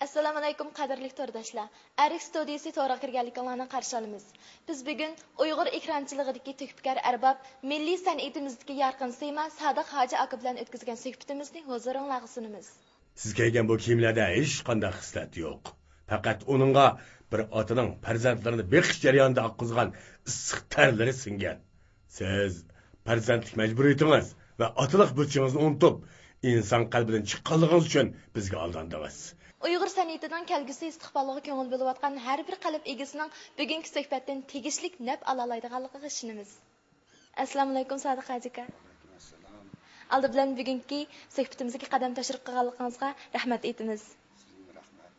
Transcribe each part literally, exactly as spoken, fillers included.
ئەسسالامۇئەلەيكۇم، قەدىرلىك تورداشلار! ئەرك ستۇدىيىسى تورىغا كىرگەنلىكىڭلارنى قارشى ئالىمىز. بىز بۈگۈن ئۇيغۇر ئېكرانچىلىقىدىكى تۆھپىكار ئەرباب، مىللىي سەنئىتىمىزدىكى يارقىن سىيما سادىق ھاجى ئاكا بىلەن ئۆتكۈزگەن سۆھبىتىمىزنى ھۇزۇرۇڭلارغا سۇنىمىز. سىز كىيگەن بۇ كىيىملەردە ھېچقانداق خىسلەت يوق. پەقەت ئۇنىڭغا بىر ئاتىنىڭ پەرزەنتلىرىنى بېقىش جەريانىدا ئاققۇزغان ئىسسىق تەرلىرى سىڭگەن. سىز پەرزەنتلىك مەجبۇرىيىتىڭىز ۋە ئاتىلىق بۇرچىڭىزنى ئۇنتۇپ، ئىنسان قەلبىدىن چىققانلىقىڭىز ئۈچۈن بىزگە ئالداندىڭىز. ئۇيغۇر سەنئىتىنىڭ كەلگۈسى ئىستىقبالىغا كۆڭۈل بۆلۈۋاتقان ھەر بىر قەلب ئىگىسىنىڭ بۈگۈنكى سۆھبەتتىن تېگىشلىك نەپ ئالالايدىغانلىقىغا ئىشىنىمىز. ئەسسالامۇئەلەيكۇم، سادىق ھاجىكا. ئالدى بىلەن بۈگۈنكى سۆھبىتىمىزگە قەدەم تەشرىپ قىلغانلىقىڭىزغا رەھمەت ئېيتىمىز. سىزگىمۇ رەھمەت.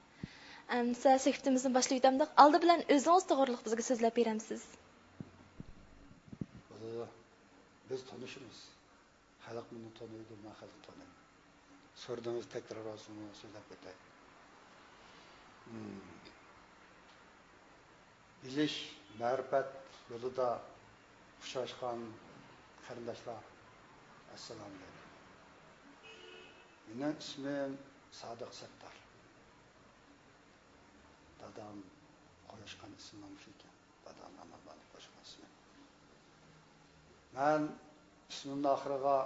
ئەمسە سۆھبىتىمىزنى باشلىۋېتەمدۇق. ئالدى بىلەن ئۆزىڭىز توغرىلىق بىزگە سۆزلەپ بېرەمسىز؟ بۇ بىز تونۇشىمىز. خەلق مېنى تونۇيدۇ، مەن خەلقنى تونۇيمەن. سورىدىڭىز، تەكرار بولسىمۇ سۆزلەپ ئۆتەي. مم. بىلىش، مەرىپەت يولىدا ئۇچراشقان قېرىنداشلار، ئەسسالامۇئەلەيكۇم. مېنىڭ ئىسمىم سادىق سەتتار. دادام قويۇشقان ئىسمىم مۇشۇ ئىكەن. دادام ئامانلارنى قوشقان ئىسمى. مەن ئىسمىمنىڭ ئاخىرىغا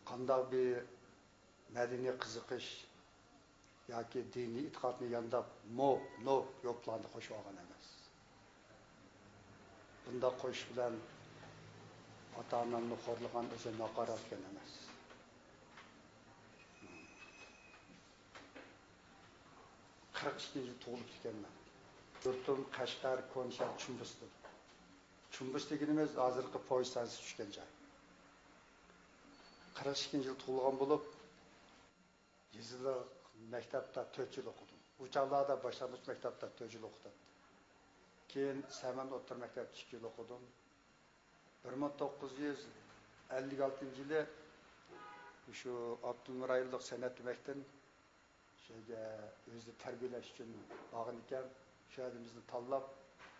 قانداق بىر مەدەنىي قىزىقىش ياكى دىنىي ئېتىقادنى يانداپ، موپ، نوپ، يوپلارنى قوشۇۋالغان ئەمەس. بۇنداق قوشۇش بىلەن ئاتا-ئانامنى خورلىغان، ئۆزۈمنى ھاقارەتلىگەن ئەمەس. قىرىق ئىككىنچى يىل تۇغۇلۇپتىكەنمەن. يۇرتۇم قەشقەر، كونا شەھەر چۈمبىستىن. چۈمبىس دېگىنىمىز ھازىرقى پويىز ستانسىسى چۈشكەن جاي. قىرىق ئىككىنچى يىل تۇغۇلغان بولۇپ، يېزىلىق مەكتەپتە تۆت يىل ئوقۇدۇم. ئۇ چاغلاردا باشلانغۇچ مەكتەپتە تۆت يىل ئوقۇتاتتى. كېيىن سەمەن ئوتتۇرا مەكتەپتە ئىككى يىل ئوقۇدۇم. بىر مىڭ توققۇز يۈز ئەللىك ئالتىنچى يىلى شۇ ئاپتونوم رايونلۇق سەنئەت يېمەكتىن شۇ يەرگە ئۆزىنى تەربىيەلەش ئۈچۈن بارغان ئىكەن، شۇ يەردىن بىزنى تاللاپ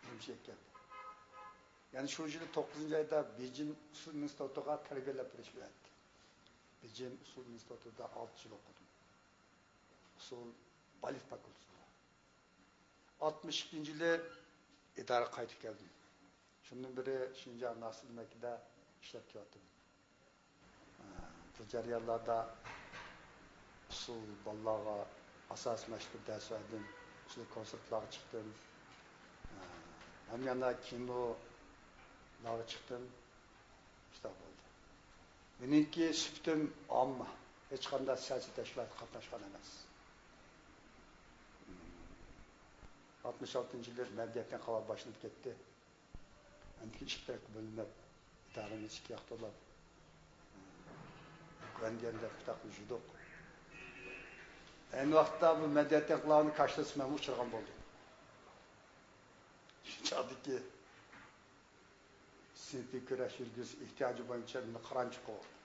ئۈرۈمچىگە ئەكەلدى. يەنى شۇ يىلى توققۇزىنچى ئايدا بېيجىڭ ئۇسسۇل ئىنستىتۇتىغا تەربىيەلەپ بېرىش بىلەن ئەتتى. بېيجىڭ ئۇسسۇل ئىنستىتۇتىدا ئالتە يىل ئوقۇدۇم. ئۇسسۇل بالېت فاكۇلتېتىدا. ئاتمىش ئىككىنچى يىلى ئىدارىگە قايتىپ كەلدىم. شۇندىن بېرى شىنجاڭ ناسىر يېمەكلىكىدە ئىشلەپ كېلىۋاتىمەن. بۇ جەريانلاردا ئۇسسۇل بالىلارغا ئاساسىي مەشىقتە دەرس بەردىم، ئۇسسۇل كونسېرتلارغا چىقتىم. ھەم يەنە كىنولارغا چىقتىم. شۇنداق بولدى. مېنىڭكى سۈپىتىم ئامما، ھېچقانداق سىياسىي تەشكىلاتقا قاتناشقان ئەمەس. ئاتمىش ئالتىنچى يىلى مەدەنىيەتتىن خاۋا باشلىنىپ كەتتى. ئاندىن كېيىن ئىككى تەرەپكە بۆلۈنۈپ، ئىدارىمىز ئىككى ياققا تولاپ، گۇەندىيەندە پۇتاقنى يۈدۇق. ئەينى ۋاقىتتا بۇ مەدەنىيەت ئىنقىلابىنى كاشتىسى مەنمۇ ئۇچرىغان بولدۇم. شۇ چاغدىكى سىنىپىي كۈرەش يۈرگۈزۈش ئېھتىياجى بويىچە مېنى قىرانچى قوغلىدى.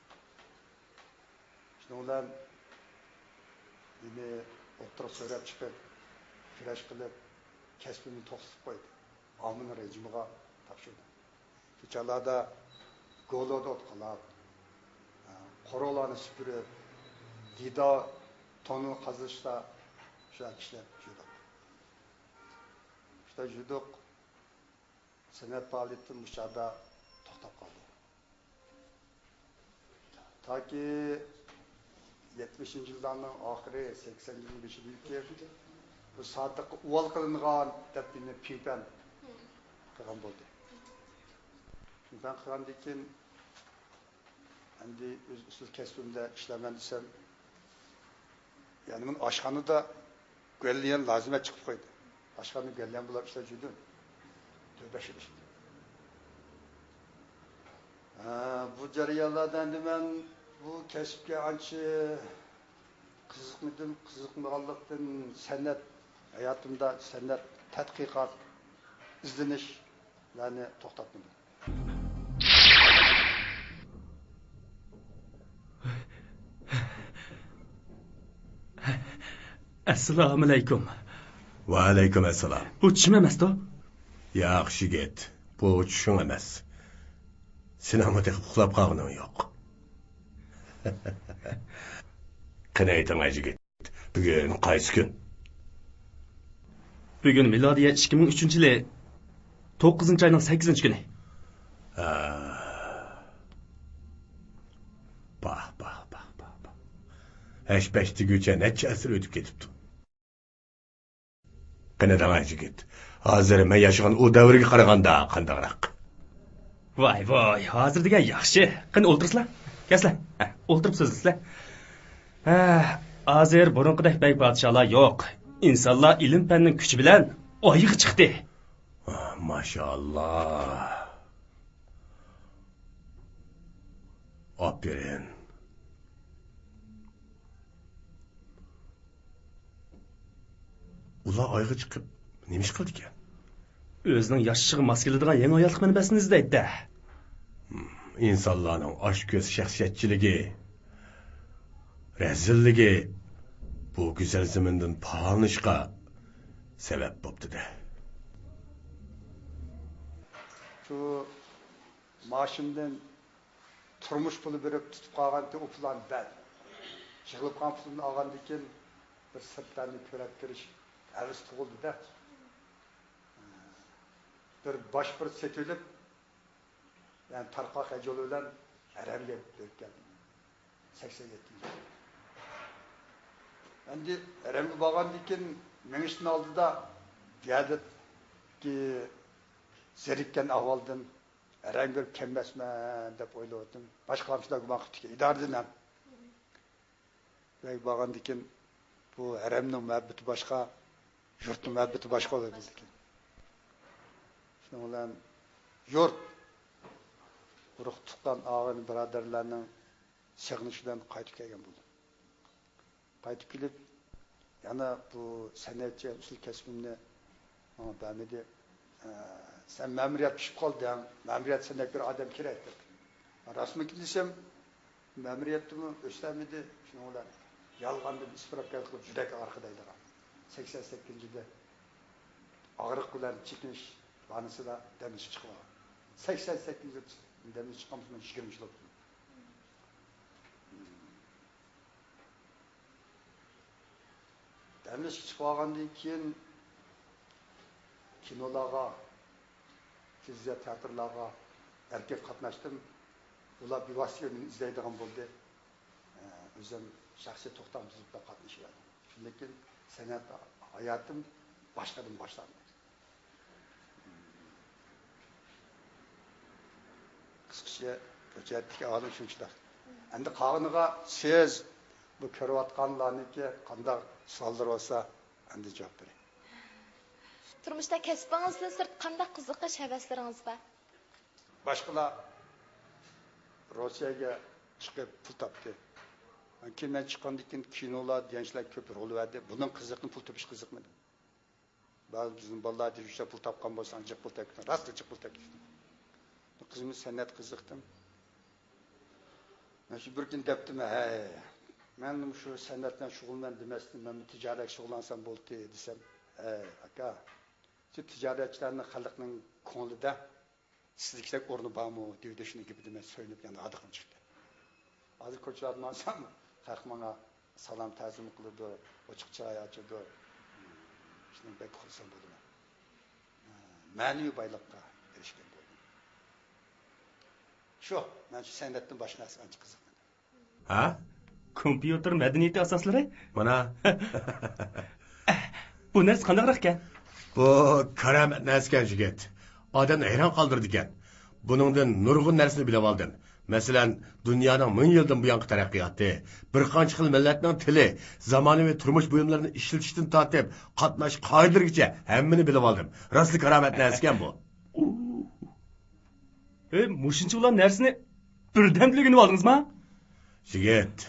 شۇنىڭ بىلەن مېنى ئوتتۇرىغا سۆرەپ چىقىپ، كۈرەش قىلىپ، كەسپىمنى توختىتىپ قويدى. ئاممىنىڭ رېجىمىغا تاپشۇردى. شۇ چاغلاردا گولودا ئوت قالاپ، قورۇلارنى سۈپۈرۈپ، دىدا تونۇن قازىشتا شۇ ئىشلەپ يۈردۇق. شۇنداق يۈردۇق. سەنئەت پائالىيىتى مۇشۇ چاغدا توختاپ قالدى. تاكى يەتمىشىنچى يىللارنىڭ ئاخىرى، سەكسەنىنچى يىلنىڭ بېشىدىن كېيىن بۇ سادىققا ئۇۋال قىلىنغان دەپ مېنى پىڭپەن قىلغان بولدى. پىڭپەن قىلغاندىن كېيىن ئەمدى ئۆز ئۇسسۇل كەسپىمدە ئىشلەيمەن دېسەم، يەنە مېنى ئاشخانىدا گۈەنليەن لازىمەت چىقىپ قويدى. ئاشخانىدا گۈەنليەن بولاپ ئىشلەپ يۈردۈم. تۆت بەش يىل ئىشلىدىم. ھە، بۇ جەريانلاردا ئەمدى مەن بۇ كەسىپكە ئانچە قىزىقمىدىم. قىزىقمىغانلىقتىن سەنئەت ھاياتىمدا سەنئەت تەتقىقات، ئىزدىنىشلەرنى توختاتمىدىم. ئەسسالامۇئەلەيكۇم. ۋەئەلەيكۇم ئەسسالام. بۇ چىشىم ئەمەستۇ؟ ياخشى يىگىت، بۇ چۈشۈڭ ئەمەس. سېنىڭمۇ تېخى ئۇخلاپ قالغىنىڭ يوق. قېنى ئېيتىڭ، ئەجىگىت، بۈگۈن قايسى كۈن؟ بۈگۈن مىلادىيە ئىككى مىڭ ئۈچىنچى يىلى توققۇزىنچى ئاينىڭ سەككىزىنچى كۈنى. ھە. پاھ، پاھ، پاھ، پاھ، پاھ. ھەش-پەش دېگۈچە نەچچە ئەسىر ئۆتۈپ كېتىپتۇ. قېنى دەڭە، يىگىت، ھازىر مەن ياشىغان ئۇ دەۋرگە قارىغاندا قانداقراق؟ ۋاي، ۋاي، ھازىر دېگەن ياخشى. قېنى ئولتۇرسىلا. كەلسىلە. ھە، ئولتۇرۇپ سۆزلىسىلە. ھە، ھازىر بۇرۇنقىدەك بەگ پادىشاھلار يوق. ئىنسانلار ئىلىم-پەننىڭ كۈچى بىلەن ئايغا چىقتى. ماشائاللا. ئاپىرىن. ئۇلار ئايغا چىقىپ نېمە ئىش قىلىدىكەن؟ ئۆزىنىڭ ياشىشىغا ماس كېلىدىغان يېڭى ھاياتلىق مەنبەسىنى ئىزدەيدۇ. ھىم، ئىنسانلارنىڭ ئاچكۆز شەخسىيەتچىلىكى، رەزىللىكى بۇ گۈزەل زېمىندىن پاراڭلىشىشقا سەۋەب بوپتۇ-دە. شۇ ماشىنىدىن تۇرمۇش پۇلى بېرىپ تۇتۇپ قالغانتى، ئۇ پۇلان بەر. يىغىلىپ قالغان پۇلىنى ئالغاندىن كېيىن، بىر سىرتلارنى كۆرۈپ كىرىش ھەۋىسى تۇغۇلدى-دە. بىر باش بىر سېتىۋېلىپ، يەنى تارقاق ھەج يولى بىلەن ھەرەمگە بېرىپ كەلدىم. سەكسەن يەتتىنچى يىل. ئەمدى ھەرەمگە بارغاندىن كېيىن، مېڭىشتىن ئالدىدا بۇ يەردىكى زېرىككەن ئەھۋالدىن ھەرەمگە بېرىپ كەلمەسمەن دەپ ئويلاۋاتىمەن. باشقىلارمۇ شۇنداق گۇمان قىپتىكەن، ئىدارىدىن ھەم. ئۆيگە بارغاندىن كېيىن، بۇ ھەرەمنىڭ مۇھەببىتى باشقا، يۇرتنىڭ مۇھەببىتى باشقا بولىدۇ بىزدىكى. شۇنىڭ بىلەن يۇرت، ئۇرۇق-تۇغقان، ئاغىنە-بۇرادەرلەرنىڭ سېغىنىشى بىلەن قايتىپ كەلگەن بولدۇم. قايتىپ كېلىپ، يەنە بۇ سەنئەتچى ئۇسسۇل كەسپىمنى ماڭا بەرمىدى. ئە، سەن مەمۇرىيەت پىشىپ قالدىڭ، مەمۇرىيەت سەن دەپ بىر ئادەم كېرەك دەپ. راستمىكىن دېسەم، مەمۇرىيەتتىمۇ ئۆستەلمىدى، شۇنىڭ بىلەن يالغاندىن ئىسپىراپكەنلىك قىلىپ يۈرەك ئاغرىقى دەيدىغان. سەكسەن سەككىزىنچى يىلى ئاغرىق بىلەن چېكىنىش بانىسىدا دەم ئېلىش چىقىپ قالغان. سەكسەن سەككىزىنچى يىل دەم ئېلىش چىققان بولسا، يىگىرمە يىل بولۇپتۇ. دەم ئېلىشقا چىقىۋالغاندىن كېيىن، كىنولارغا، تېلېۋىزىيە، تىياتىرلارغا ئەركىن قاتناشتىم. ئۇلار بىۋاسىتە مېنى ئىزدەيدىغان بولدى. ئۆزۈم شەخسىي توختام تۈزۈپ قاتنىشىۋەردىم. شۇندىن كېيىن سەنئەت ھاياتىم باشقىدىن باشلاندى. قىسقىچە، بۇ جەھەتتىكى ئاغزىم شۇنچىلىك. ئەمدى قالغىنىغا سىز بۇ كۆرۈۋاتقانلارنىڭكى قانداق سوئاللىرى بولسا، ئەمدى جاۋاب بېرەي. تۇرمۇشتا كەسپىڭىزدىن سىرت قانداق قىزىقىش، ھەۋەسلىرىڭىز بار؟ باشقىلار روسىيەگە چىقىپ پۇل تاپتى. كېيىن مەن چىققاندىن كېيىن كىنولار دېگەن ئىشلار كۆپ رول بەردى. بۇنىڭ قىزىقىنى پۇل تېپىش قىزىقمىدى. بەزى بىزنىڭ بالىلار دېيىشىچە پۇل تاپقان بولساڭ، جىق پۇل تېپىپتىڭ، راستلا جىق پۇل تېپىپتىڭ. قىزىمىز سەنئەت قىزىقتىم. مەن شۇ بىر كۈنى دەپتىمەن، ھەي، مەن شۇ سەنئەت بىلەن شۇغۇللىنىمەن دېمەستىن، مەن تىجارەت شۇغۇللانسام بولدى دېسەم، ھەي، ئاكا، شۇ تىجارەتچىلەرنىڭ خەلقنىڭ كۆڭلىدە سىزدىكىدەك ئورنى بارمۇ دېۋىدى، شۇنىڭ گېپىدە مەن سۆيۈنۈپ يەنە ھادىقىم چىقتى. ھازىر كوچىلاردا ماڭسام، خەق ماڭا سالام تەزىم قىلىدۇ، ئوچۇق چىراي ئاچىدۇ. شۇنىڭ بەك خۇرسەن بولىمەن. مەنىۋى بايلىققا ئېرىشكەن بولدۇم. شۇ، مەن شۇ سەنئەتتىن باشقا نەرسىگە ئانچە قىزىقمىدىم. ھە؟ كومپيۇتېر مەدەنىيىتى ئاساسلىرى؟ مانا. بۇ نەرسە قانداقراق ئىكەن؟ بۇ كارامەت نەرسىكەن، يىگىت. ئادەمنى ھەيران قالدۇرىدىكەن. بۇنىڭدىن نۇرغۇن نەرسىنى بىلىۋالدىم. مەسىلەن، دۇنيانىڭ مىڭ يىلدىن بۇيانقى تەرەققىياتى، بىر قانچە خىل مىللەتنىڭ تىلى، زامانىۋى تۇرمۇش بۇيۇملىرىنى ئىشلىتىشتىن تارتىپ، قاتناش قائىدىلىرىگىچە ھەممىنى بىلىۋالدىم. راستلا كارامەت نەرسىكەن بۇ. ئەي، مۇشۇنچە ئۇلار نەرسىنى بىردەمدىلا ئۆگىنىۋالدىڭىزما؟ يىگىت،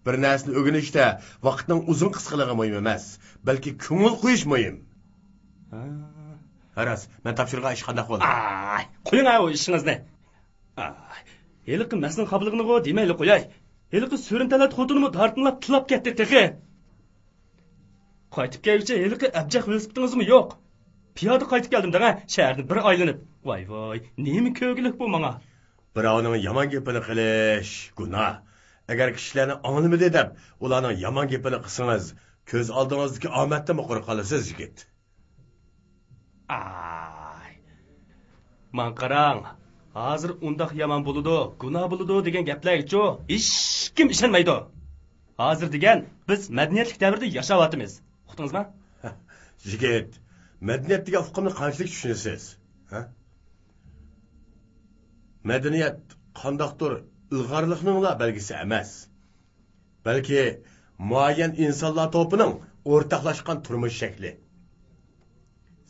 بىر نەرسىنى ئۆگىنىشتە ۋاقىتنىڭ ئۇزۇن قىسقىلىقى مۇھىم ئەمەس، بەلكى كۆڭۈل قويۇش مۇھىم. ھە. ھە، راست، مەن تاپشۇرغان ئىش قانداق بولدى؟ ئاي، قويۇڭ ئاۋۇ ئىشىڭىزنى. ئاي، ھېلىقى مەسنىڭ خاپىلىقىنىغۇ دېمەيلى قوياي. ھېلىقى سۈرۈن تەلەت خوتۇنىمۇ دارتىنلاپ تىلاپ كەتتى تېخى. قايتىپ كەلگۈچە ھېلىقى ئەبجەق ۋېلىسىپىتىڭىزمۇ يوق. پىيادە قايتىپ كەلدىم دەڭە، شەھەرنى بىر ئايلىنىپ. ۋاي ۋاي، نېمە كۆرگۈلۈك بۇ ماڭا. بىراۋنىڭ يامان گېپىنى قىلىش گۇناھ. ئەگەر كىشىلەرنى ئاڭلىمىدى دەپ، ئۇلارنىڭ يامان گېپىنى قىلسىڭىز، كۆز ئالدىڭىزدىكى ئامەتتىنمۇ قۇرۇق قالىسىز، يىگىت. ئاي. ماڭا قاراڭ، ھازىر ئۇنداق يامان بولىدۇ، گۇناھ بولىدۇ دېگەن گەپلەرگىچۇ ھېچكىم ئىشەنمەيدۇ. ھازىر دېگەن بىز مەدەنىيەتلىك دەۋردە ياشاۋاتىمىز. ئۇقتىڭىزمۇ؟ يىگىت، مەدەنىيەت دېگەن ئۇقۇمنى قانچىلىك چۈشىنىسىز؟ ھە؟ مەدەنىيەت قانداقتۇر ئىلغارلىقنىڭلا بەلگىسى ئەمەس، بەلكى مۇئەييەن ئىنسانلار توپىنىڭ ئورتاقلاشقان تۇرمۇش شەكلى.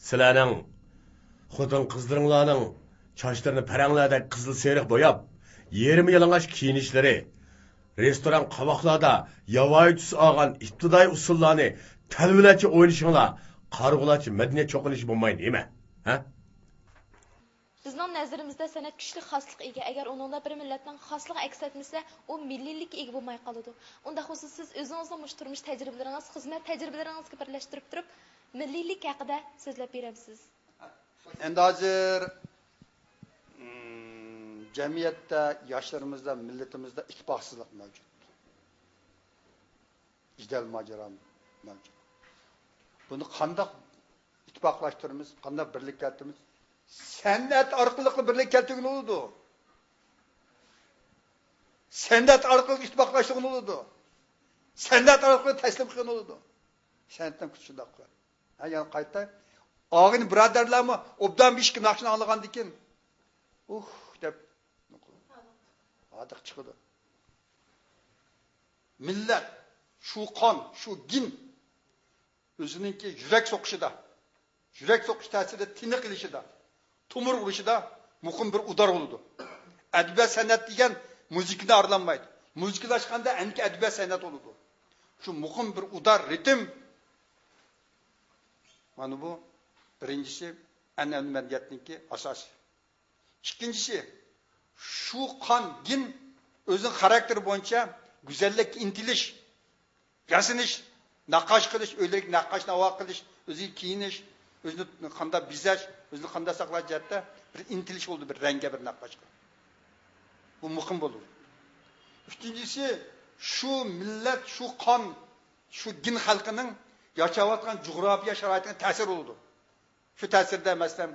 سىلەرنىڭ خوتۇن-قىزلىرىڭلارنىڭ چاچلىرىنى پەرەڭلەردەك قىزىل-سېرىق بوياپ، يېرىم يالىڭاچ كىيىنىشلىرى، رېستوران-قاۋاقلاردا ياۋايى تۈس ئالغان ئىپتىدائىي ئۇسسۇللارنى تەلۋىلەرچە ئوينىشىڭلار قارىغۇلارچە مەدەنىيەت چوقۇنۇشى بولمايدۇ نېمە؟ ھە؟ بىزنىڭ نەزىرىمىزدە سەنئەت كۈچلۈك خاسلىققا ئىگە. ئەگەر ئۇنىڭدا بىر مىللەتنىڭ خاسلىقى ئەكس ئەتمىسە، ئۇ مىللىيلىككە ئىگە بولماي قالىدۇ. ئۇنداق بولسا سىز ئۆزىڭىزنىڭ مۇشۇ تۇرمۇش تەجرىبىلىرىڭىز، خىزمەت تەجرىبىلىرىڭىزگە بىرلەشتۈرۈپ تۇرۇپ، مىللىيلىك ھەققىدە سۆزلەپ بېرەمسىز؟ ئەمدى ھازىر، ئىم، جەمئىيەتتە، ياشلىرىمىزدا، مىللىتىمىزدە ئىتتىپاقسىزلىق مەۋجۇت. جېدەل ماجىرا مەۋجۇت. بۇنى قانداق ئىتتىپاقلاشتۇرىمىز، قانداق بىرلىككە كەلتۈرىمىز؟ سەنئەت ئارقىلىقلا بىرلىككە كەلتۈرگىلى بولىدۇ. سەنئەت ئارقىلىق ئىتتىپاقلاشتۇرغىلى بولىدۇ. سەنئەت ئارقىلىق تەسلىم قىلغىلى بولىدۇ. سەنئەتنىڭ كۈچى شۇنداق. ھە، يەنە قايتاي. ئاغىنە بۇرادەرلەرمۇ ئوبدان بىر ئىككى ناخشىنى ئاڭلىغاندىن كېيىن، ئۇھ دەپ ھاردۇق چىقىدۇ. مىللەت، شۇ قان، شۇ گېن ئۆزىنىڭكى يۈرەك سوقۇشىدا، يۈرەك سوقۇش تەسىرىدە تىنىق ئېلىشىدا، تومۇر ئۇرۇشىدا مۇقىم بىر ئۇدار بولىدۇ. ئەدەبىيات سەنئەت دېگەن مۇزىكىدا ئارىلانمايدۇ. مۇزىكىلاشقاندا ئەنكى ئەدەبىيات سەنئەت بولىدۇ. شۇ مۇقىم بىر ئۇدار، رىتىم، مانا بۇ بىرىنچىسى، ئەنئەنىۋى مەدەنىيەتنىڭكى ئاساسى. ئىككىنچىسى، شۇ قان گېن ئۆزىنىڭ خاراكتېرى بويىچە گۈزەللىككە ئىنتىلىش، ياسىنىش، نەققاش قىلىش، ئۆيلىرىگە نەققاشنى ھاۋا قىلىش، ئۆزىگە كىيىنىش، ئۆزىنى قانداق بېزەش، ئۆزىنى قانداق ساقلاش جەھەتتە بىر ئىنتىلىش بولىدۇ، بىر رەڭگە، بىر نەققاشقا. بۇ مۇقىم بولىدۇ. ئۈچىنچىسى، شۇ مىللەت، شۇ قان، شۇ گېن خەلقىنىڭ ياشاۋاتقان جۇغراپىيە شارائىتىغا تەسىر بولىدۇ. شۇ تەسىردە، مەسىلەن،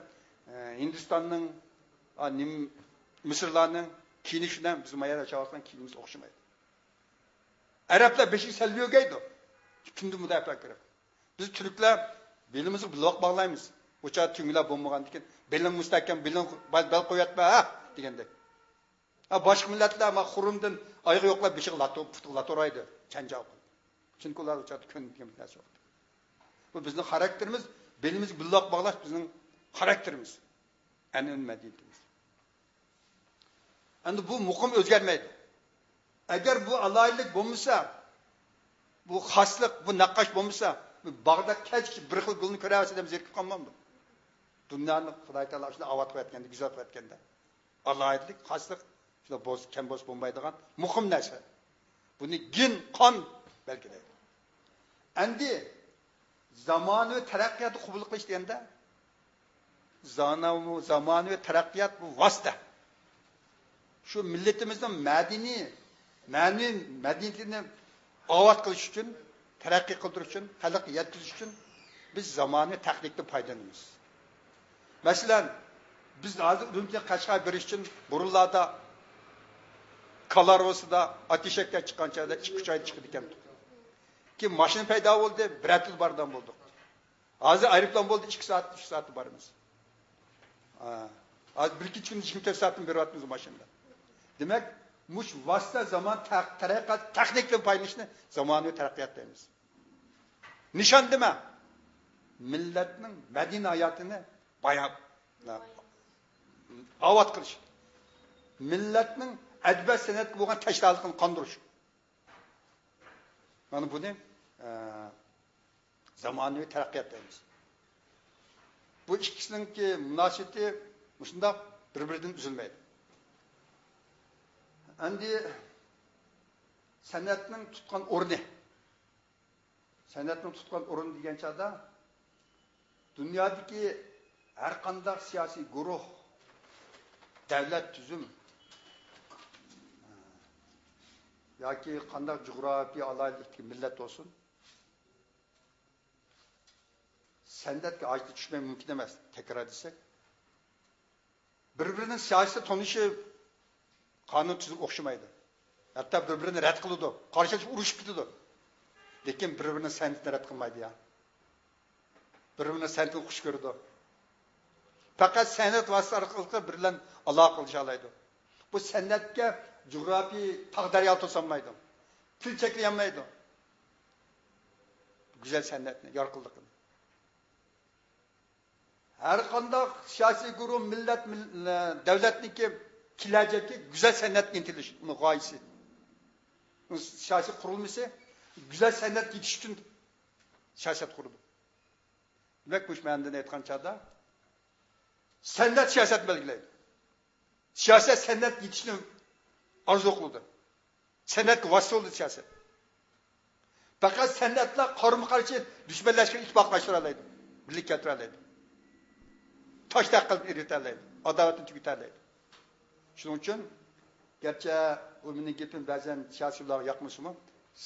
ئە، ھىندىستاننىڭ، ئا، نېمە، مىسىرلارنىڭ كىيىنىشى بىلەن بىز ما يەردە ياشاۋاتقان كىيىنىشىمىز ئوخشىمايدۇ. ئەرەبلەر بېشىغا سەلۋە يۆگەيدۇ. كۈندە مۇداپىئە كېرەك. بىز تۈركلەر بېلىمىزغا بىلۋاق باغلايمىز. ئۇ چاغدا تۈڭگىلەر بولمىغاندىكىن، بېلىڭ مۇستەھكەم، بېلىڭ، بەل، بەل قويۇۋەتمە، ھە، دېگەندەك. ھە، باشقا مىللەتلەر ما خۇرۇمدىن ئايىغى يوقلار بېشىغا لاتو-، پۇتىغا لاتو ئورايدۇ، چەنجاۋ قىلىپ. چۈنكى ئۇلار ئۇ چاغدا كۆنگەن بىر نەرسە يوق. بۇ بىزنىڭ خاراكتېرىمىز، بېلىمىزگە بىلۋاق باغلاش بىزنىڭ خاراكتېرىمىز، ئەنئەنىۋى مەدەنىيىتىمىز. ئەمدى بۇ مۇقىم ئۆزگەرمەيدۇ. ئەگەر بۇ ئالاھىدىلىك بولمىسا، بۇ خاسلىق، بۇ نەققاش بولمىسا، بۇ باغدا كەچ بىر خىل گۈلنى كۆرەلمىسە ئادەم زېرىكىپ قالمامدۇ؟ دۇنيانى خۇداي تائالا شۇنداق ئاۋات قىلىۋەتكەندە، گۈزەل قىلىۋەتكەندە. ئالاھىدىلىك، خاسلىق شۇنداق بولسا، كەم بولسا بولمايدىغان مۇقىم نەرسە. بۇنى گېن، قان بەلگىلەيدۇ. ئەمدى زامانىۋى تەرەققىياتنى قوبۇل قىلىش دېگەندە، زانا-، زامانىۋى تەرەققىيات بۇ ۋاسىتە. شۇ مىللىتىمىزنىڭ مەدەنىي، مەنىۋى مەدەنىيىتىنى ئاۋات قىلىش ئۈچۈن، تەرەققىي قىلدۇرۇش ئۈچۈن، خەلققە يەتكۈزۈش ئۈچۈن بىز زامانىۋى تېخنىكىدىن پايدىلىنىمىز. مەسىلەن، بىز ھازىر ئۈرۈمچىدىن قەشقەرگە بېرىش ئۈچۈن بۇرۇنلاردا كالارۋىسىدا ئات ئېشەككە چىققان چاغدا ئىككى ئۈچ ئايدا چىقىدىكەن. كېيىن ماشىنا پەيدا بولدى، بىر ھەپتىدە بارىدىغان بولدۇق. ھازىر ئايروپىلان بولدى، ئىككى سائەت، ئۈچ سائەتتە بارىمىز. ھا. ھازىر بىر كېچە كۈندە يىگىرمە تۆت سائەتتىن بېرىۋاتىمىز ماشىنىدا. دېمەك، مۇشۇ ۋاسىتە زامان تەق-، تەرەققىيات، تېخنىكىدىن پايدىلىنىشنى زامانىۋى تەرەققىيات دەيمىز. نىشان نېمە؟ مىللەتنىڭ مەدەنىي ھاياتىنى بايا-، ئاۋات قىلىش. مىللەتنىڭ ئەدەبىيات سەنئەتكە بولغان تەشنالىقىنى قاندۇرۇش. مانا بۇنى، ئە، زامانىۋى تەرەققىيات دەيمىز. بۇ ئىككىسىنىڭكى مۇناسىۋىتى مۇشۇنداق بىر-بىرىدىن ئۈزۈلمەيدۇ. ئەمدى سەنئەتنىڭ تۇتقان ئورنى. سەنئەتنىڭ تۇتقان ئورنى دېگەن چاغدا، دۇنيادىكى ھەر قانداق سىياسىي گۇرۇھ، دەۋلەت تۈزۈم ياكى قانداق جۇغراپىيە ئالاھىدىلىكتىكى مىللەت بولسۇن، سەنئەتكە ھاجىتى چۈشمەي مۇمكىن ئەمەس، تەكرار دېسەك. بىر-بىرىنىڭ سىياسىي تونۇشى، قانۇن تۈزۈمى ئوخشىمايدۇ. ھەتتا بىر-بىرىنى رەت قىلىدۇ، قارشى ئۇرۇشۇپ كېتىدۇ. لېكىن بىر-بىرىنىڭ سەنئىتىنى رەت قىلمايدۇ يا. بىر-بىرىنىڭ سەنئىتىنى خۇش كۆرىدۇ. پەقەت سەنئەت ۋاسىتىسى ئارقىلىق بىر بىلەن ئالاقە قىلىشالايدۇ. بۇ سەنئەتكە جۇغراپىيە تاغ-دەريا توسالمايدۇ. تىل چەكلىيەلمەيدۇ. گۈزەل سەنئەتنى، يارقىنلىقىنى. ھەر قانداق سىياسىي گۇرۇھ، مىللەت، مىل-، دۆلەتنىڭكى كېلەچەككە گۈزەل سەنئەتكە ئىنتىلىش ئۇنىڭ غايىسى. ئۇ سىياسىي قۇرۇلمىسى گۈزەل سەنئەتكە يېتىش ئۈچۈن سىياسەت قۇرىدۇ. دېمەك، مۇشۇ مەنىدىن ئېيتقان چاغدا سەنئەت سىياسەتنى بەلگىلەيدۇ. سىياسەت سەنئەتكە يېتىشنى ئارزۇ قىلىدۇ. سەنئەتكە ۋاسىتە بولىدۇ سىياسەت. پەقەت سەنئەتلا قارىمۇ قارشى دۈشمەنلەشكەن ئىتتىپاقلاشتۇرالايدۇ. بىرلىككە كەلتۈرەلەيدۇ. تاشتەك قىلىپ ئېرىتەلەيدۇ. ئاداۋەتنى تۈگىتەلەيدۇ. شۇنىڭ ئۈچۈن، گەرچە ئۇ مېنىڭ گېپىم بەزەن سىياسىيلارغا ياقمىسىمۇ،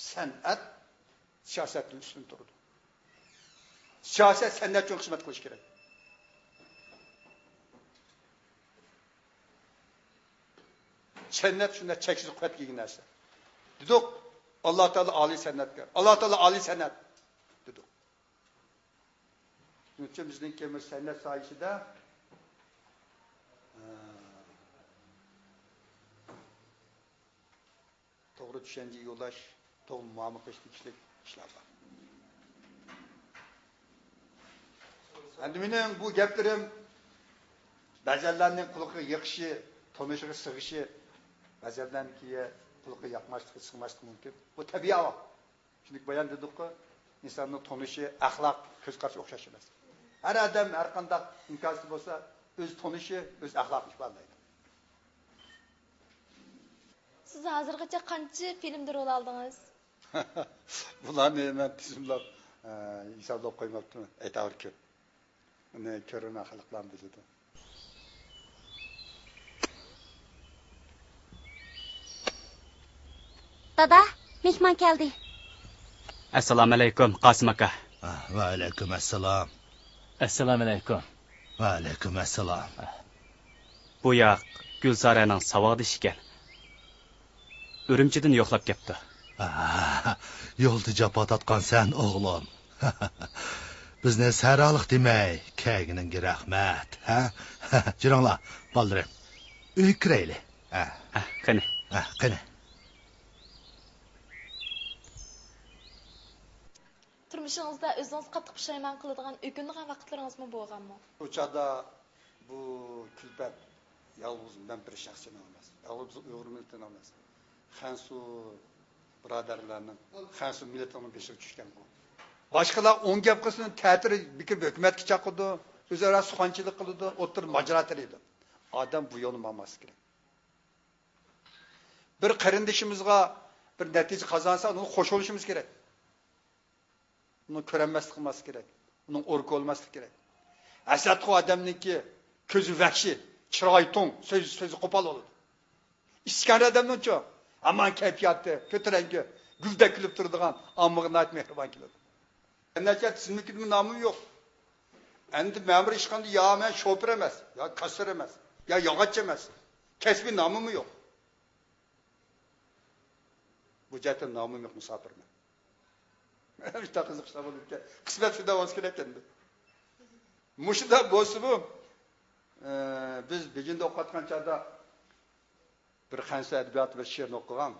سەنئەت سىياسەتتىن ئۈستۈن تۇرىدۇ. سىياسەت سەنئەت ئۈچۈن خىزمەت قىلىشى كېرەك. سەنئەت شۇنداق چەكسىز قۇۋۋەتكە ئىگە نەرسە. دېدۇق، ئاللا تائالا ئالىي سەنئەتكار، ئاللا تائالا ئالىي سەنئەت دېدۇق. شۇنىڭ ئۈچۈن بىزنىڭكى مۇشۇ سەنئەت ساھەسىدە، ئە، توغرا چۈشەنچە يولداش، توغرا مۇئامىلە قىلىشقا تېگىشلىك ئىشلار بار. ئەمدى مېنىڭ بۇ گەپلىرىم بەزەنلەرنىڭ قۇلىقىغا يېقىشى، تونۇشىغا سىغىشى، بەزەنلەرنىڭكى قۇلىقىغا ياقماسلىقى، سىغماسلىقى مۇمكىن. بۇ تەبىئىي ئەھۋال. چۈنكى بايان دېدۇققۇ، ئىنساننىڭ تونۇشى، ئەخلاق، كۆز قارىشى ئوخشاش ئەمەس. ھەر ئادەم ھەر قانداق ئىنكاسى بولسا، ئۆز تونۇشى، ئۆز ئەخلاقى ئىپادىلەيدۇ. سىز ھازىرغىچە قانچە فىلىمدا رول ئالدىڭىز؟ بۇلارنى مەن تىزىملاپ، ئە، ھېسابلاپ قويماپتىمەن. ئەيتاۋۇر كۆپ. ئۇنى كۆرۈرمەن، خەلقلەرمۇ بىلىدۇ. دادا، مېھمان كەلدى. ئەسسالامۇئەلەيكۇم، قاسىم ئاكا. ئە، ۋەئەلەيكۇم ئەسسالام. ئەسسالامۇئەلەيكۇم. ۋەئەلەيكۇم ئەسسالام. بۇ ياق گۈلسارەنىڭ ساۋاقدىشى ئىكەن. ئۈرۈمچىدىن يوقلاپ كەپتۇ. ئاھا، يولدا جاپا تارتقانسەن، ئوغلۇم. بىزنى سەھراغا دېمەي، كەلگىنىڭگە رەھمەت، ھە؟ جۈرۈڭلار، بالىلىرىم. ئۆيگە كىرەيلى. ھە. ھە، قېنى. ھە، قېنى. تۇرمۇشىڭىزدا ئۆزىڭىز قاتتىق پۇشايمان قىلىدىغان، ئۆكۈنىدىغان ۋاقىتلىرىڭىزمۇ بولغانمۇ؟ ئۇ چاغدا بۇ كۈلپەت يالغۇز مەن بىر شەخسنىڭ ئەمەس، يالغۇز ئۇيغۇر مىللىتىنىڭ ئەمەس، خەنسۇ بۇرادەرلەرنىڭ، خەنسۇ مىللىتىنىڭ بېشىغا چۈشكەن بۇ. باشقىلار ئون گەپ قىلسۇن، تەتۈر بېكىپ ھۆكۈمەتكە چاقىرىدۇ، ئۆزئارا سۇخەنچىلىك قىلىدۇ، ئوتتۇرىدا ماجىرا تېرىيدۇ. ئادەم بۇ يولنى ماڭماسلىقى كېرەك. بىر قېرىندىشىمىزغا بىر نەتىجە قازانسا، ئۇنىڭغا خوش بولۇشىمىز كېرەك. ئۇنى كۆرەلمەسلىك قىلماسلىق كېرەك. ئۇنىڭ ئوركا بولماسلىق كېرەك. ھەسەتخور ئادەمنىڭكى كۆزى ۋەھشىي، چىرايى توڭ، سۆز، سۆزى قوپال بولىدۇ. ئىچكەر ئادەمنىڭچۇ؟ ھامان كەيپىياتى كۆتۈرەڭگۈ، گۈلدەك كۈلۈپ تۇرىدىغان، ئاممىغا ناھايىتى مېھرىبان كېلىدۇ. ئەمدى تىزىملىكىدىمۇ نامىمۇ يوق. ئەمدى مەمۇرىي ئىشخانىدا يا مەن شوپۇر ئەمەس، يا كاسسىر ئەمەس، يا ياغاچچى ئەمەس. كەسپىي نامىمۇ يوق. بۇ جەھەتتىن نامىم يوق، مۇساپىرمەن. شۇنداق قىزىق ئىشلار بولۇپ كەتتى. قىسمەت شۇنداق بولسا كېرەك ئەمدى. مۇشۇنداق بولسىمۇ، ئە، بىز بېيجىڭدا ئوقۇۋاتقان چاغدا بىر خەنسۇ ئەدەبىياتى بىر شېئىرنى ئوقۇغان.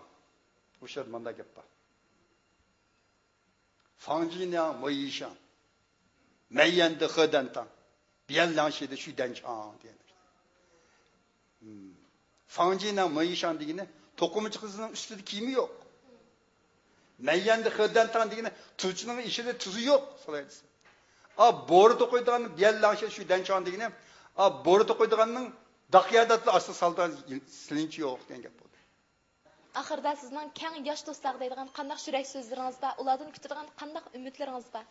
ئۇ شېئىردا مۇنداق گەپ بار. 房间里没衣裳，满院的核弹头，别人lanché的水弹枪 دېگەن. فاڭجىنىڭ مېيىشاڭ دېگىنى توقۇمىچى قىزنىڭ ئۈستىدە كىيىمى يوق. مەييەندە خېدەنتاڭ دېگىنى تۇزچىنىڭ ئىشىدا تۇزى يوق، سالاي دېسە. ئا، بورا توقۇيدىغان بىيەن لەڭشە شۈ دەنچاڭ دېگىنى، ئا، بورا توقۇيدىغاننىڭ داق يەردە ئاستىغا سالىدىغان سىلىنچى يوق دېگەن گەپ بولدى. ئاخىرىدا سىزنىڭ كەڭ ياش دوستلارغا دەيدىغان قانداق يۈرەك سۆزلىرىڭىز بار؟ ئۇلاردىن كۈتىدىغان قانداق ئۈمىدلىرىڭىز بار؟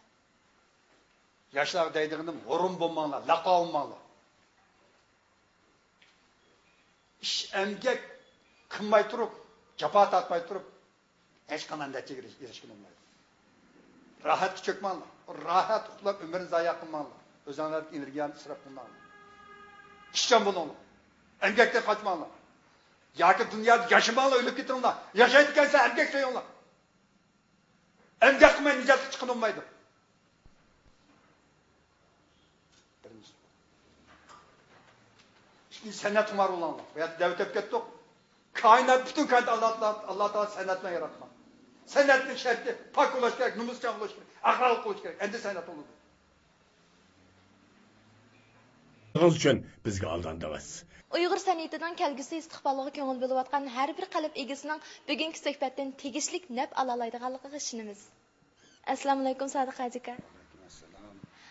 ياشلارغا دەيدىغىنىم، ھۇرۇن بولماڭلار، لەقۋا بولماڭلار. ئىش، ئەمگەك قىلماي تۇرۇپ، جاپا تارتماي تۇرۇپ، ھېچقانداق نەتىجىگە ئېرىشكىلى بولمايدۇ. راھەتكە چۆكمەڭلار. راھەت ئۇخلاپ ئۆمۈرنى زايە قىلماڭلار. ئۆزۈڭلاردىكى ئېنېرگىيەنى ئىسراپ قىلماڭلار. ئىشچان بولۇڭلار. ئەمگەكتىن قاچماڭلار. ياكى دۇنيادا ياشىماڭلار، ئۆلۈپ كېتىڭلار. ياشايدىكەنسەن، ئەمگەك سۆيۈڭلار. ئەمگەك قىلماي نىجاتلىق چىققىلى بولمايدۇ. بىرىنچى. ئىككىنچى، سەنئەتخۇمار بولۇڭلار. بۇ يەردە دەۋېتىپ كەتتۇق. كائىنات، پۈتۈن كائىنات ئاللا، ئاللا تائالا سەنئەت بىلەن ياراتقان. سەنئەتنىڭ شەرتى پاك بولۇش كېرەك، نومۇسچان بولۇش كېرەك، ئەخلاقلىق بولۇش كېرەك. ئەمدى سەنئەت بولىدۇ. ئۈچۈن بىزگە ئالداندىڭىز. ئۇيغۇر سەنئىتىنىڭ كەلگۈسى ئىستىقبالىغا كۆڭۈل بۆلۈۋاتقان ھەر بىر قەلب ئىگىسىنىڭ بۈگۈنكى سۆھبەتتىن تېگىشلىك نەپ ئالالايدىغانلىقىغا ئىشىنىمىز. ئەسسالامۇئەلەيكۇم، سادىق ھاجى ئاكا.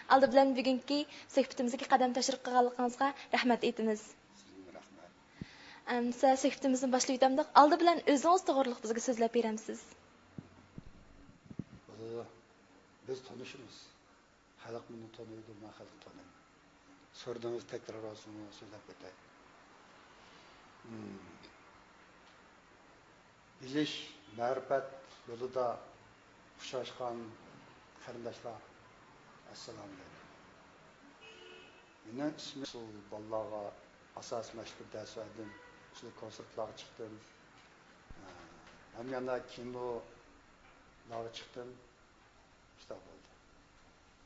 ئالدى بىلەن بۈگۈنكى سۆھبىتىمىزگە قەدەم تەشرىپ قىلغانلىقىڭىزغا رەھمەت ئېيتىمىز. سىزگىمۇ رەھمەت. ئەمسە سۆھبىتىمىزنى باشلىۋېتەمدۇق. ئالدى بىلەن ئۆزىڭىز توغرىلىق بىزگە سۆزلەپ بېرەمسىز؟ بىز تونۇشىمىز. خەلق مېنى تونۇيدۇ، مەن خەلقنى تونۇيمەن. سورىدىڭىز، تەكرار بولسۇن، سۆزلەپ ئۆتەي. مم. بىلىش، مەرىپەت يولىدا ئۇچراشقان قېرىنداشلار، ئەسسالامۇئەلەيكۇم. مېنىڭ ئىسمىم، ئۇسسۇل بالىلارغا ئاساسىي مەشىقلەر دەرس بەردىم، ئۇسسۇل كونسېرتلارغا چىقتىم. ھەم يەنە كىنولارغا چىقتىم. شۇنداق بولدى.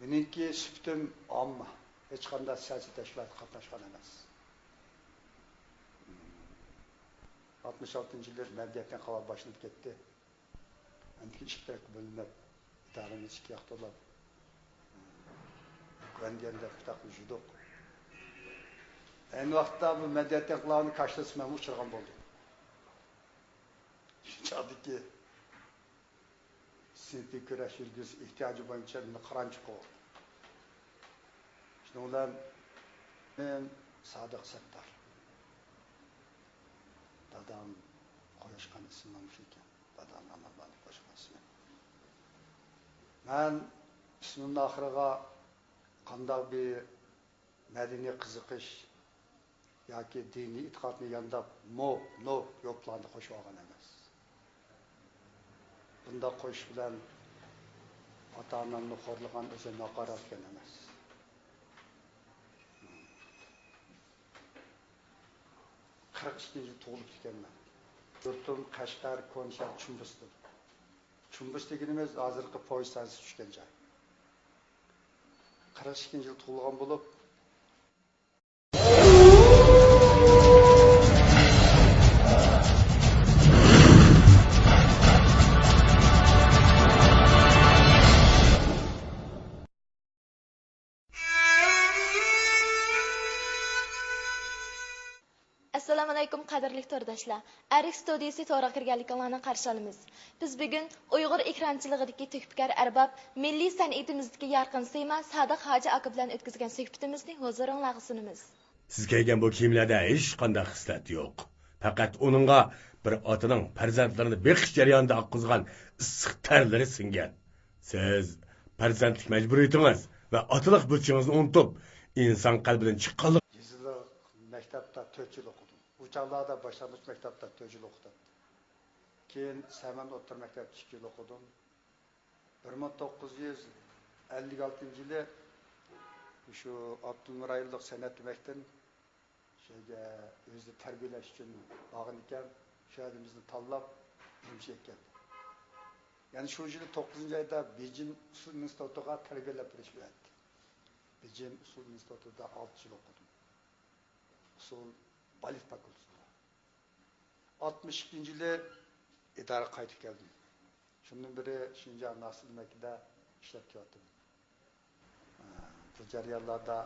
مېنىڭكى سۈپىتىم ئامما، ھېچقانداق سىياسىي تەشكىلاتقا قاتناشقان ئەمەس. ئاتمىش ئالتىنچى يىلى مەدەنىيەت ئىنقىلابى باشلىنىپ كەتتى. ئاندىن كېيىن ئىككى تەرەپكە بۆلۈنۈپ، ئىدارىمىز ئىككى ياق بولۇپ، گۇەندىيەندە ئىتتىپاق يۈزدۇق. ئەينى ۋاقىتتا بۇ مەدەنىيەت ئىنقىلابىنى كاشتىسى مەنمۇ ئۇچرىغان بولدۇم. شۇ چاغدىكى سىنىپىي كۈرەش يۈرگۈزۈش ئېھتىياجى بويىچە مېنى قىرانچى قوغلىدى. شۇنىڭ بىلەن مەن سادىق سەتتار. دادام قويۇشقان ئىسمىم مۇشۇ ئىكەن. دادام ئامانبانى قويۇشقان ئىسمى. مەن ئىسمىمنىڭ ئاخىرىغا قانداق بىر مەدەنىي قىزىقىش ياكى دىنىي ئېتىقادنى يانداپ، موپ، نوپ، يوپلارنى قوشۇۋالغان ئەمەس. بۇنداق قوشۇش بىلەن ئاتا-ئانامنى خورلىغان، ئۆزۈمنى ھاقارەتلىگەن ئەمەس. قىرىق ئىككىنچى يىل تۇغۇلۇپتىكەنمەن. يۇرتۇم قەشقەر، كونىشەھەر، چۈمبىستىن. چۈمبىست دېگىنىمىز ھازىرقى پويىز ستانسىسى چۈشكەن جاي. قىرىق ئىككىنچى يىل تۇغۇلغان بولۇپ، ئەسسالامۇئەلەيكۇم، قەدىرلىك تورداشلار! ئەرك ستۇدىيىسى تورىغا كىرگەنلىكىڭلارنى قارشى ئالىمىز. بىز بۈگۈن ئۇيغۇر ئېكرانچىلىقىدىكى تۆھپىكار ئەرباب، مىللىي سەنئىتىمىزدىكى يارقىن سىيما سادىق ھاجى ئاكا بىلەن ئۆتكۈزگەن سۆھبىتىمىزنى ھۇزۇرۇڭلارغا سۇنىمىز. سىز كىيگەن بۇ كىيىملەردە ھېچقانداق خىسلەت يوق. پەقەت ئۇنىڭغا بىر ئاتىنىڭ پەرزەنتلىرىنى بېقىش جەريانىدا ئاققۇزغان ئىسسىق تەرلىرى سىڭگەن. سىز پەرزەنتلىك مەجبۇرىيىتىڭىز ۋە ئاتىلىق بۇرچىڭىزنى ئۇنتۇپ، ئىنسان قەلبىدىن چىققانلىق. يېزىلىق مەكتەپتە تۆت يىل ئوقۇدۇم. ئۇ چاغلاردا باشلانغۇچ مەكتەپتە تۆت يىل ئوقۇتاتتىم. كېيىن سەمەن ئوتتۇرا مەكتەپتە ئىككى يىل ئوقۇدۇم. بىر مىڭ توققۇز يۈز ئەللىك ئالتىنچى يىلى شۇ ئاپتونوم رايونلۇق سەنئەت ئۆمەكتىن شۇ يەرگە ئۆزىنى تەربىيەلەش ئۈچۈن بارغان ئىكەن. شۇ يەردىن بىزنى تاللاپ، ئۈرۈمچىگە ئەكەلدى. يەنە شۇ يىلى توققۇزىنچى ئايدا بېيجىڭ ئۇسسۇل ئىنستىتۇتىغا تەربىيەلەپ بېرىش بىلەن. بېيجىڭ ئۇسسۇل ئىنستىتۇتىدا ئالتە يىل ئوقۇدۇم. ئۇسسۇل بالېت فاكۇلتېتىدا. ئاتمىش ئىككىنچى يىلى ئىدارىگە قايتىپ كەلدىم. شۇندىن بېرى شىنجاڭ ناسىر ئۆمەكىدە ئىشلەپ كېلىۋاتىمەن. بۇ جەريانلاردا